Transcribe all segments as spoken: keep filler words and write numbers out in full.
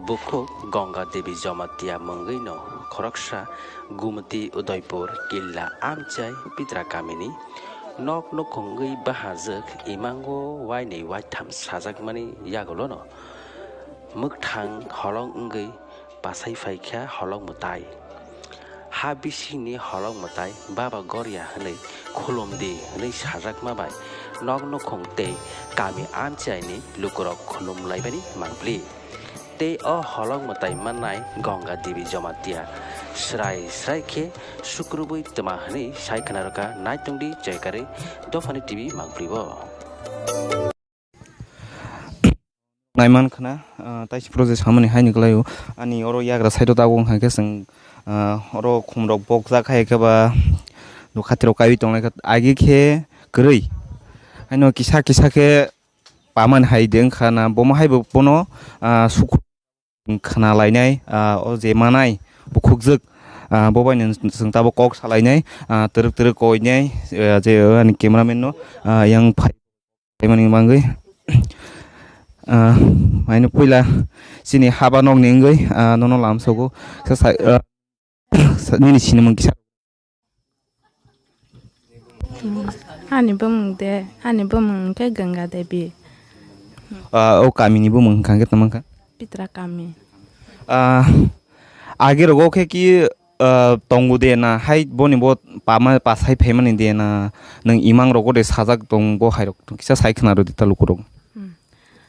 Bukhuk Ganga Devi Jamatia mungwi no khoroksa Gumti Udaipur Killa amchai Pitra kamini nok nukhung wngwi bahajwk imango wainwi waitham sajakmani yagulono mwkthang holong wngwi pasai phaikha holong mwtai. Ha bisingni holong mwtai Baba Goria hwnwi khulum di hwnwi sajakma bai nok nukhung tei kami amchaini lukurok khulum laimani mangpli. Tei o holong mwtai mannai Ganga Devi Jamatia srai srai khe sukrubwi twma hwnwi sai khwnarokha. Naitongdi Joykarwi Dophani T V mangpli bo. Naiman khna, ah, taisi project samani haini kwlaio. Ani oro yagra side o tabuk wngkha khe chwng, ah, oro khumrok bokjak hai khe ba nukhatirok kaiwi tonglaikha. Agi khe kwrwi. Haino kisa kisa khe pamani hai de wngkha na, bomo hai bo bono, ah, sukhu khna lainai, ah, o je manai bukhukjwk, ah, bo bai no chwng tabuk kok salainai, ah, twrwk twrwk koinai, ah, je ani cameraman no, ah, yang phai. Tei mani bagwi, ah, maino puila chini haba nokni wngwi, ah, nono lamsogo. Sa, sa, ah, sa, nini sinimung kisa. Ani bumung de, ani bumung khe Ganga Devi. Ah, o kamini bumung hwnkha khe tamo wngkha? Pitra kami. Ah, agi rogo khe ki ah, tongo de na hai boni bo pama pasai phaimani de na nwng imang rogo de sajak tong bo hai rok kisa sai khna rw di ta lukurok. Hmm.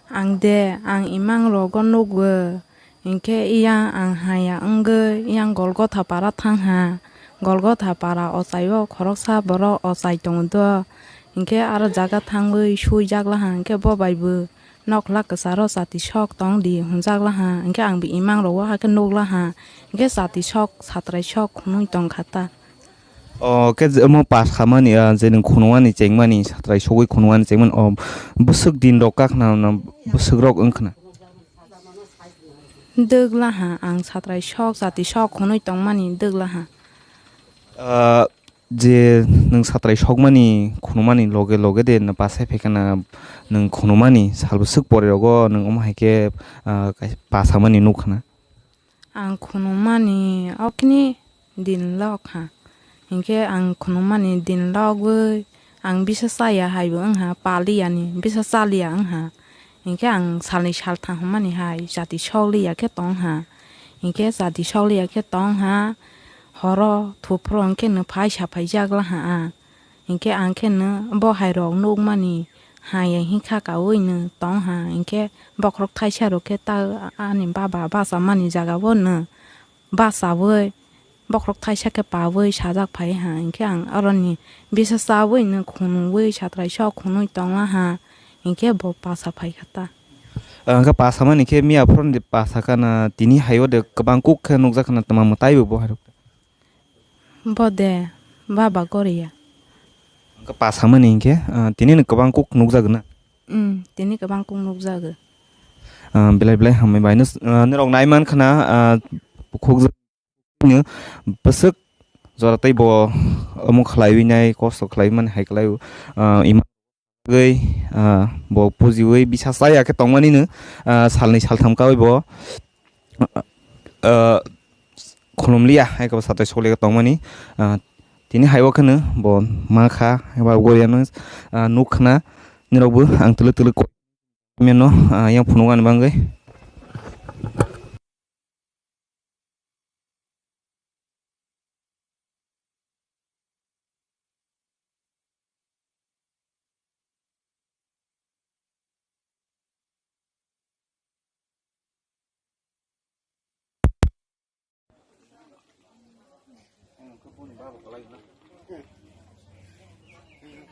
Ang de, ang imang rogo nukgo, hinkhe iya ang haya wngwi yang Golgotha para thang ha. Golgotha para ochai o khoroksa borok ochai tongo do, hinkhe aro jaga thangwi suijak laha, hinkhe bo bai bo. Nokla kwcharo chati sok tong di hwnjak laha, hinkhe ang bo imang rogo hakhe nuk laha, hinkhe chati sok satrai sok khwnwi tong kha ta. O khe je omo pass khamani, ah, je nwng khunumani chengmani satrai sogwi khunumani chengmani o bwswk din rok kakhna bwswk rok wngkhna. Dwk laha ang satrai sok chati sok khwnwi tongmani dwk laha. Ah, je nwng satrai sokmani khunumani loge loge de na pasai phaikha na nwng khunumani salbwswk pore rogo nwng omo hai khe, ah, kai-, pasamani nukha na. Ang khunumani okni din lok ha. Hinkhe ang khunumani din logwi ang bisa chaya hai bo wng ha, paliya ni bisa chaliya wng ha. Hinkhe ang salni saltham hwnmani hai chati sokliya khe tong ha. Hinkhe chati sokliya khe tong ha, horo thuphuru hinkhe no phai saphaijak laha ang. Hinkhe ang khe no bo hai rok nukmani hai hinkha kaui no tong ha. Hinkhe bokhorok thaisa rok khe ta ani baba bachamani jaga o no bachaui bokhorok thaisa khe paui sajak phai ha, hinkhe ang aroni bisa chaui no khunui satrai sok khunui tongla ha, hinkhe bo pacha phai kha ta. Ang khe pacha mani khe miya phuru ni pacha kha na, tini hai o de kwbang kuk khe nukjak kha na, twma mwtai bo bo hai rok. Bo de baba Goria. Ang khe pacha mani hinkhe, ah, tini no kwbang kuk nukjak na. Hmm, tini kwbang kuk nukjak. Ah, belai belai hambai bai no, ah, norok nai man kha na, ah, khuk no bwswk jora tei bo omo khlaiwi nai, kosto khlaiwi mani hai kwlai o, ah, ima gwi, ah, bo pujiwi bisa chaya khe tongmani no, ah, salni saltham kaui bo, ah, khulumliya hai khe bo satrai sokliya khe tongmani, ah, tini hai o kheno bo ma kha eba goriano, ah, nuk khna nirok bo ang twlwk twlwk kok mano, ah, yang phunuk ani bagwi.